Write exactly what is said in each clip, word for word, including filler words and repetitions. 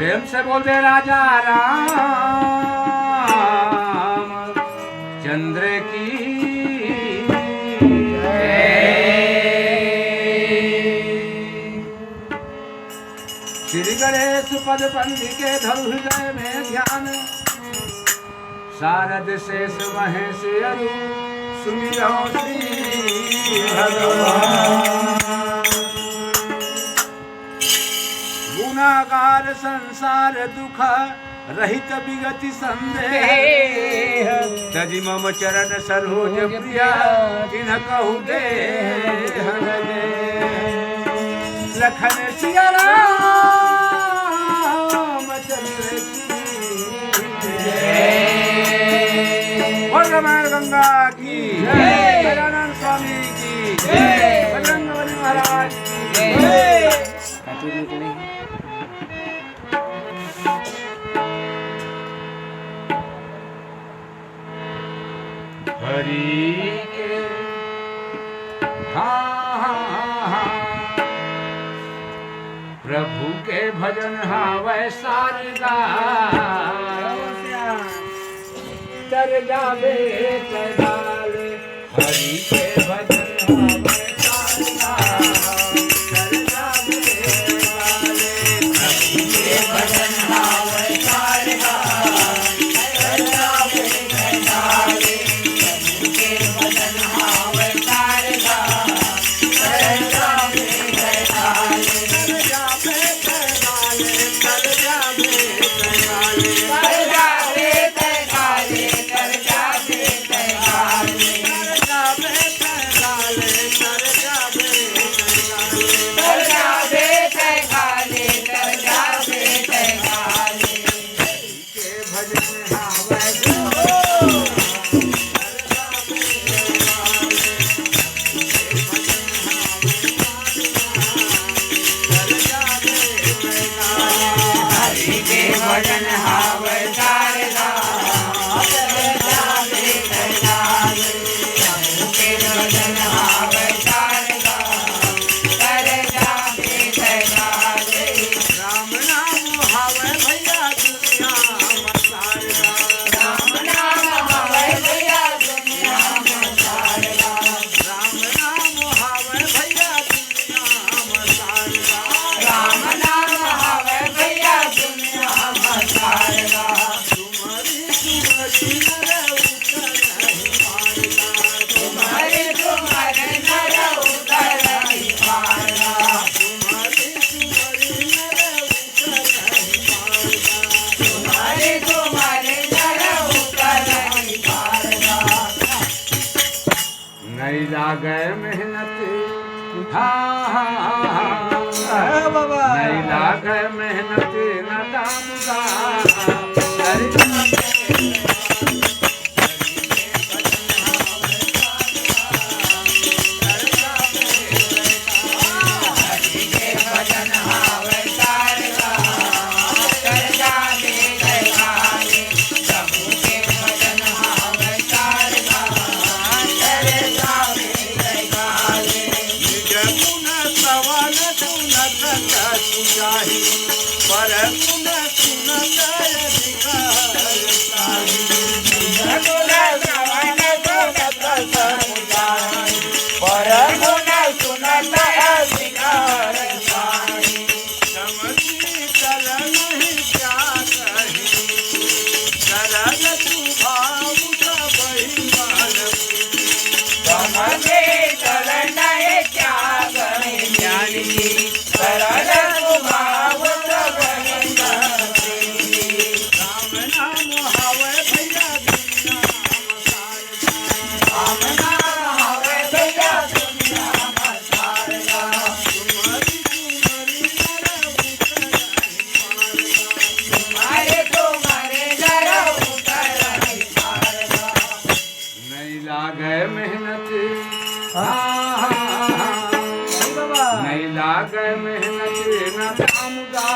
प्रेम से बोल दे राजा राम चंद्र की जय। श्री गणेश पद पंथ के धरु हृदय में ध्यान, शारद शेष महेश अरु सुमिरौ श्री भगवान। गुनागार संसार दुख रहित विगति संदेह, तजि मम चरण सरोज प्रिया तिन्ह कहु देह। लखन सिया राम चंद्र की जय। और रामायण गंगा की जय। गजानन स्वामी की जय। बजरंग बली महाराज की जय। हरि के, हाँ, हाँ, हाँ, हाँ। प्रभु के भजन हावय सारदा। तर जाबे तैं गाले। हरि के भजन हावय सारदा। तर जाबे तैं गाले। हरि के भजन हावय सारदा। तर जाबे तैं गाले। नइ लागय मेहनत, हाँ, हाँ, हाँ, हाँ। अरे बाबा। नइ लागय मेहनत न दाम गा। नइ लागय मेहनत, हाँ, हाँ, हाँ, हाँ। नइ लागय मेहनत न दाम गा।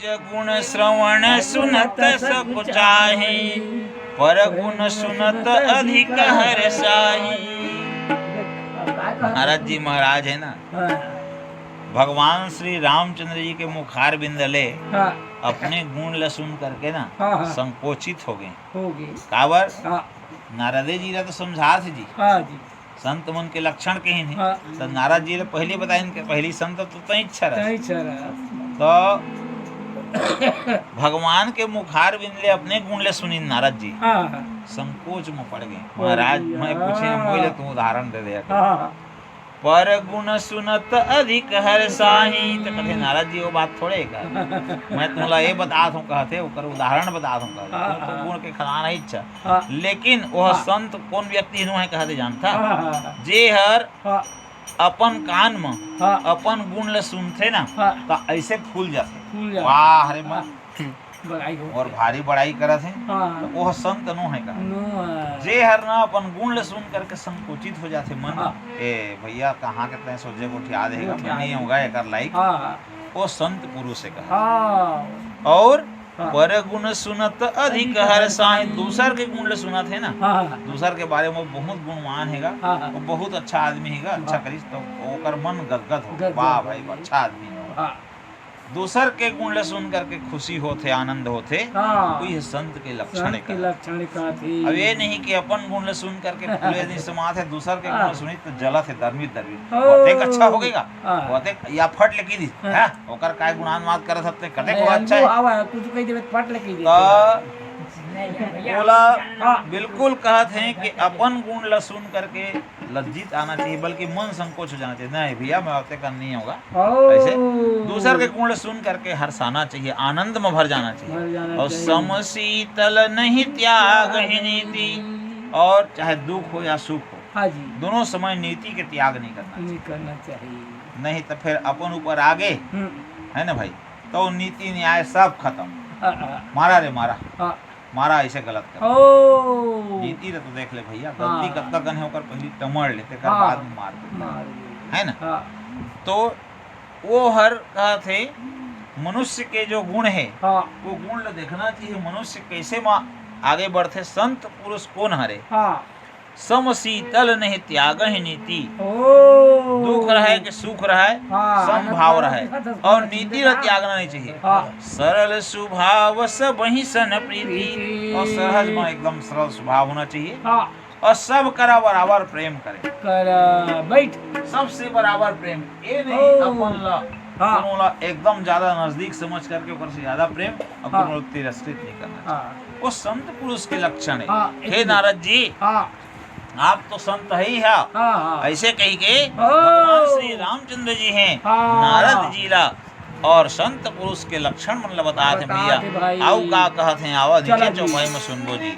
गुण श्रवण सुनत सकुचाही, पर गुण सुनत अधिक हर्षाही। नारद जी महाराज है ना, हाँ। भगवान श्री रामचंद्र जी के मुखार बिंद ले हाँ। अपने गुण ल सुन करके ना हाँ, हाँ। संकोचित हो गए। हो गए। काबर? हाँ। नारदे जी ला तो समझात हे जी। हाँ जी। संत मन के लक्षण कहिन हे। हाँ। त नारद जी ला पहली बताइन के पहली संत तो तैं इच्छा रहा। तैं इच्छा रहा। तो भगवान के मुखार बिंद ले अपने गुण ले सुनिन नारद जी। हाँ, हाँ। संकोच में पड़ गए। पड़ महाराज, गए, मैं पूछे, हाँ। मोई ले तू उदाहरण दे दे। हाँ, हाँ। पर गुण सुनत अधिक हर्षाही। त कथे, "नारद जी, वो बात थोड़े का। मैं तुमला ये बतात हूँ," कहथे, "ओकर उदाहरण बतात हूँ," कहथे। हाँ, "तुम तो हाँ। गुण के खजाना ही अच्छा।" हाँ। लेकिन वह हाँ। संत कौन व्यक्ति नु है कहथे जानता? हाँ, हाँ, हाँ। जे हर हाँ। अपन कान म हाँ। अपन गुण ल सुनथे ना, हाँ। त ऐसे फूल जाथे। फूल जाथे। वाह रे, मैं हाँ। बड़ाई हो और गया। भारी बड़ाई करत हे, हाँ। त ओह संत नो हे का? नो हे। जे हर ना अपन गुण ल सुन करके संकोचित हो जाथे मन, हाँ। "ए भैया, कहाँ के तैं सोझे गोठिया दे हे, गोठिया मैं नहीं दे। होगा एकर लायक।" हाँ। वो संत पुरुष हे का। हाँ। और हाँ। पर गुण सुनत अधिक अधिक हर्षाही, हर्षाही। दूसर के गुण ल सुनत हे ना, हाँ, हाँ। दूसर के बारे में बहुत गुणवान हे गा, हाँ, हाँ। वो बहुत अच्छा आदमी हे गा, अच्छा हाँ। करिस, तो ओकर मन गदगद हो, गदगद "वाह हो भाई, गई। अच्छा आदमी हे।" हाँ। दूसर के गुण ल सुन करके खुशी होथे, आनंद होथे, हाँ। तो ये संत के लक्षण संत के का। लक्षण का थी। अब ये नहीं कि अपन गुण ल सुन करके फूले दिन समात हे, दूसर के गुण हाँ। ल सुनी तो जलत हे, दरमित दरमित। ओ। वो देख अच्छा हो गएगा, हाँ। वो देख या फट ले की दी, हाँ। हाँ, ओकर काय गुणानुवाद करत हते, कते अरे, को अच्छा हे। हवा है, कुछ कह देवे तो फट ले की दी। तो नहीं, भैया। ओला हाँ। बिल्कुल कहत हे कि अपन गुण ल सुन करके लज्जित आना चाहिए, बल्कि मन संकोच हो जाना चाहिए। "नहीं भैया, मैं ओते का नहीं होगा।" ओ। ऐसे दूसर के गुण सुन करके हर्षाना चाहिए, आनंद में भर जाना चाहिए। भर जाना और चाहिए। "सम शीतल नहीं त्यागहि नीति", और चाहे दुख हो या सुख हो, हाँ जी। दोनों समय नीति के त्याग नहीं करना चाहिए। नहीं करना चाहिए। नहीं तो फिर अपन ऊपर आगे, हम्म। है ना भाई, तो नीति न्याय सब खतम। हाँ, हाँ। मारा रे मारा। हाँ। मारा ऐसे गलत कर। ओ। नीति ला तो देख ले भैया, गलती हाँ। कतका कन हे ओकर पहली टमड़ ले, तेकर हाँ। बाद में मार दे। मार दे। है ना? हाँ। तो वो हर कहत हे, मनुष्य के जो गुण हे, हाँ। वो गुण ला देखना चाहिए, मनुष्य कैसे मा आगे बढ़थे, संत पुरुष कौन हरे? हाँ। "सम शीतल नहीं त्यागहि नीति।" ओ। दुख रहे कि सुख रहे, हाँ, समभाव रहे। और नीति ला त्यागना नहीं चाहिए। हाँ। "सरल सुभाव सबहि सन प्रीति।" प्रीति। और सहज में एकदम सरल स्वभाव होना चाहिए। हाँ। और सब करा बराबर प्रेम करे। करा, बैठ। सबसे बराबर प्रेम। ये नहीं ओ। अपन ला, हाँ। कोनो ला एकदम ज्यादा नजदीक समझ करके ओकर से ज्यादा प्रेम और हाँ। कोनो ला तिरस्कृत नहीं करना चाहिए। हाँ। वो संत पुरुष के लक्षण हे। हाँ, "हे एक नारद जी, हाँ। आप तो संत ही है।" हाँ, हाँ। ऐसे कही के ओ। भगवान श्री रामचंद्र जी हे, हाँ। नारद जी ला और संत पुरुष के लक्षण मन ला बतात हे बतात भैया। हे भाई। अउ का कहत हे, आवा चला नीचे जी। चौपाई में सुनबो जी।